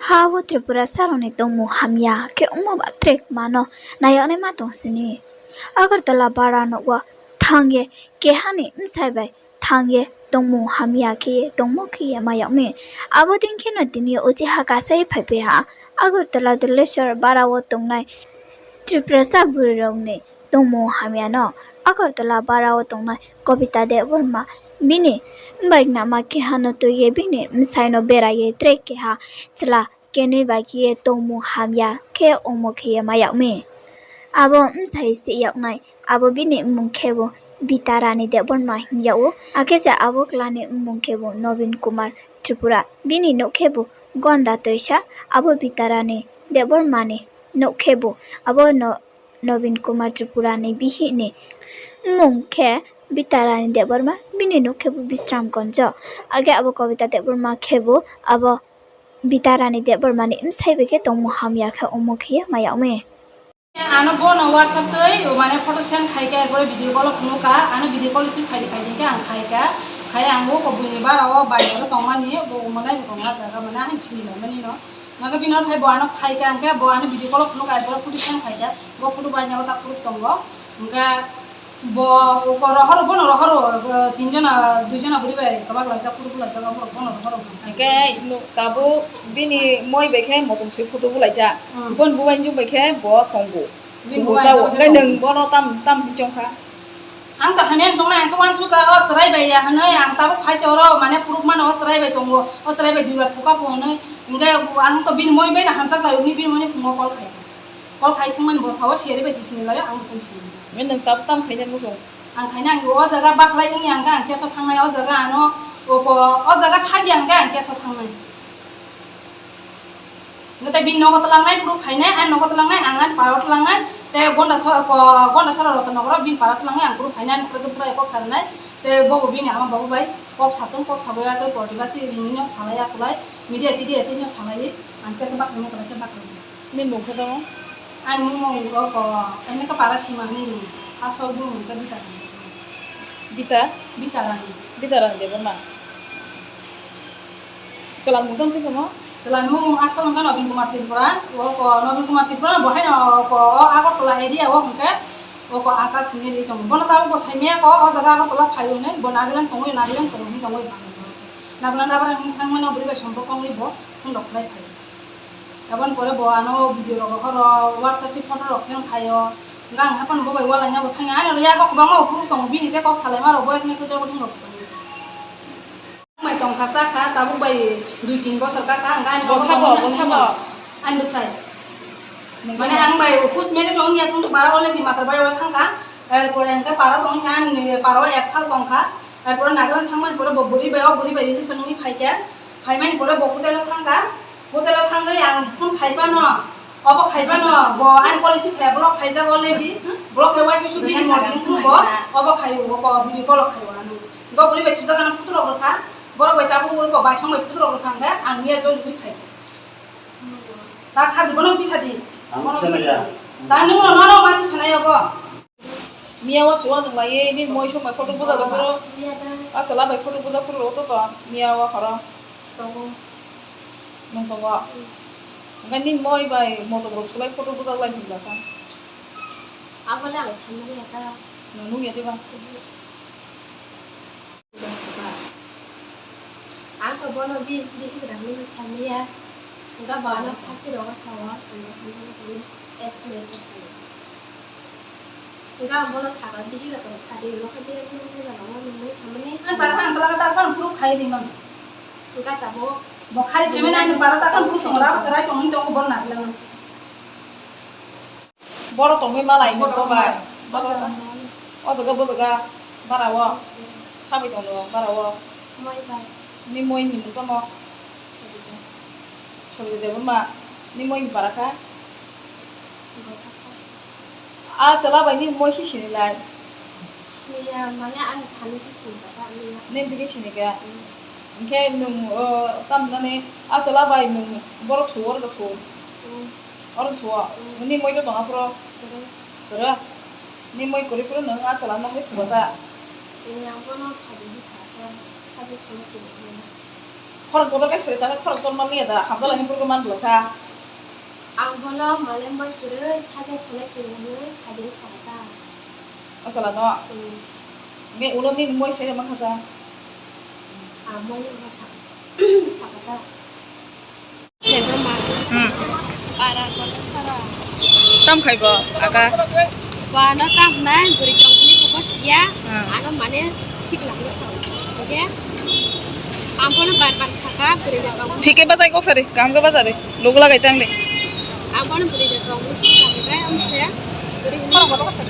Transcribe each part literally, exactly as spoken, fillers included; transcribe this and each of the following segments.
Ha wo Tripurasa rao ni tongmung hamya khe ongmo ba tre kma no nai yag naima tong sini. Agartala bara nouh wo thanng ye keha ni bsai bai thanng ye tongmung hamya khe ye tongmo khe ye ma yag mi. Abo dei khe no tini yo uchih ha kasa ye phaiphai ha Agartala Doleshwar bara wo tongnai Tripurasa buri rao ni tongmung hamya no Agartala bara wo tongnai Kobita Debbarma bini mbai nama keha no tui ye bini bsai no bera ye tre keha chla kenoi bai khe ye tongmung hamya khe ongmo khe ye ma yag mi. Abo bsai sih yag nai, abo bini mmung khebu Bitarani Debbarma hing yag ou, akhe se abo kla ni mmung khebu Nobin Kumar Tripura, bini nouh khebu Gonda Toisa, abo Bitarani Debbarma ni nouh khebu abo no Nobin Kumar Tripura ni bihih ni mmung khe Bitarani Debbarma, bini nouh khebu Bisramganj. Akhe abo Kobita Debbarma khebu abo Bitarani Debbarma ni bsai bai khe tongmung hamya khe ongmo khe ye ma yag mi. Ano bo no WhatsApp tui, mane photo send khai khe, erpore video call o phunuk kha, ano video call receive khai di khai di khe ang khai kha, khai ang bo kobui ni bara wo bai oro tongmani, bo manai bo tongma jaga mane ang chini lai mani no. Naga bini phai bo ano khai khe, ang khe bo ano video call o phunuk kha, erpore photo send khai khe, bo photo bai nyago ta proof tongo, hingkhe bo ko rohor, bo no rohor, tin jona, dui jona buri bai kabak laijak, photo bo laijak, abo bo no rohor. Hingkhe tabuk bini moi bai khe motom sui photo bo laijak, bo ni bubai ni bai khe bo tongo. Bini bubai chao, hingkhe nwng bo no tam, tam hing chong kha. Ang to hamya chongnai, ang khe uansukha, o chwrai bai ya hwnwi, ang tabuk phai se oro, mane proof mano, o chwrai bai tongo, o chwrai bai duibar thuka pho hwnwi, hingkhe ang to bini moi bai no hamjak lai hwnwi bini moi ni phungo call khai kha. Call khai swngmani bo sao, siyari bai se sini lai, ang bo tong sini. Nwng tabuk tam khainai muchung? Ang khainai, ang o jaga bakhlai wngya hwnkhe ang keso thangnai, o jaga ano, o jaga thagya hwnkhe ang keso thangnai. Hingkhe tei bini nogo tlangnai, proof khainai, ani nogo tlangnai, ang ani para tlangnai, tei Gondasora, Gondasora Rotonnogoro bini para tlangnai, ang proof khainai, ani para kok sarnai, tei bobo bini ama babu bai kok satong, kok sabai ya khe porti basi ringino salai ya kulai, media tidi ya tino salai, ang kesa bakhaino kulai khe bakhaino. Nini mung khe tamo? Ani mung oko, emne khe para sima hwnwi ring, asol bumung khe Bita Rani. Bita? Bita Rani. Bita Rani Debbarma. Chwla mung tamo se tamo? Chwla ni mung asol hwnkhe Nobin Kumar Tripura. Oko Nobin Kumar Tripura bo haino oko o Agartala area o hwnkhe oko Akash hwnwi ri tongo. Bono tabuk bo saimaya ko o jaga Agartala phai hwnwi, bo Nagaland tongwi, Nagaland tongwi hwnwi tongwi bang. Nagaland abra hwnwi thangmano bwrwi bai somporko wngwi bo phone rok khlai phai. Aboni pore bo ano video rok rohoro, WhatsApp tei photo rok send khaio. Hwnkhe ang haphano bo bai ualanya bo thangya. Ani yago kwbangma uphuru tongo, bini tei kok salaima rok voice message recording rok tongo. Ang bai tongkha, chakha, tabuk bai dui tin bosor kakha, hwnkhe ani bo sabo, bo sabo. Ani bwsai. Mane ang bai ukus meri tong ya, sung para already matar bai ro thangkha. Erpore hwnkhe para tong kha, ani para o ek sal tongkha. Erpore Nagaland thangmani pore bo bwrwi bai, o bwrwi bai relation wngwi phaikha. Phaimani pore bo hotel o thangkha. Hotel o thangwi ang phone khaiphano, obo khaiphano, bo ani policy phaiya, borok khaijak already. Borok khe uaisusu bini morjing phuru bo, obo khaio, bo video call o khaio ano. Bo bwrwi bai thujak ano photo rok rwkha, borok bai tabuk oi bo baisong bai photo rok rwkha hwnkhe ang miya joli wi phai. Ta khardi bono tisa di. Ta nung no noro ma tisa nai obo. Miya o chuwa nung lai ye, nini moi song bai photo buja bai phuru. Achwla bai photo buja phuru rw to to, miya o horo. Tongo. Nung tongo. Hwnkhe nini moi bai motom rok sulai photo bujak lai hwnba sa. Abo le ang sanmani ya ta. Nung nung ya diba? Ang to bono bi, bihik rang ni saimaya. Hwnkhe bo ano phasi rogo sao, ang bo hamjagwi tongwi S M S o phai. Hwnkhe ang bono sakha, bihik rok sadi, abo khe bihik bihik rok nungwi samani. Ang para ang tala kata ang phuru khai ri man. Hwnkhe tabuk. Bo khari payment ang para ta ang phuru tong ra, sarai tongwi tongo bo na lang. Boro tongwi malai ni bo bai. O jaga, bo jaga, bara o. Sabai tong no, bara o. Moi bai. Ni moi ni mung tamo? Sorry de. Sorry de, buma. Ni moi ni bara kha? Bara kha. A chwla bai ni moi si sini lai? Sini ya, mane ang thani ti sini kha, ani ya. Ni tini sini kha? Hmm. Hingkhe nwng, o, tam nani a chwla bai nwng boro thu, oro thu? Hmm. Oro thu o? Hmm. Nini moi to tong aphuru? Kwrwi. Kwrwi? Ni moi kwrwi phuru nwng a chwla nungwi thu ta? Tini ang bono phadi hwnsa khe, sajwk thangwi tini. Khorang kotor khe sori tang khe khorang kotor man ya da, hamjala himphur khe man bla sa. Ang bono male moi kwrwi sajak thanai khe nungwi phaiding sa ta. Achala no? Hmm. Nge ulo nini moi sai man kha sa. Ang moi no sa, sa ta. Khe bo ma. Hmm. Para kotor sara. Tam khai bo, aka? Bo ano tam nai, bwrwi tong hwnwi bo siya. Hmm. Ano mane sikla hwnwi sa. Oke? Ang bono bar bar saka, bwrwi tong hwnwi. Thik khe bachai kok sari, kaham khe bachari. Logo lagai tang de. Ang bono bwrwi tong hwnwi sikla hwnwi, ang se bwrwi hwnwi.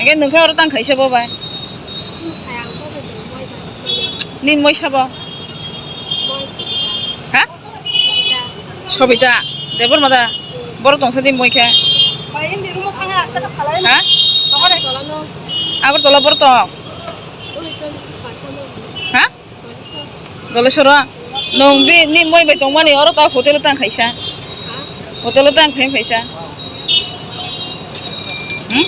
Ege nung khe oro tang khaisa bo bai. Nini moi sabo? Ha? Sobita. Debbarma da? Boro tong sa di moi khe. Ha? Agartala boro tong? Ha? Dolesoro? Nung bi nini moi bai tongmani oro ta hotel o tang khaisa. Hotel o tang khai phaisa. Hmm?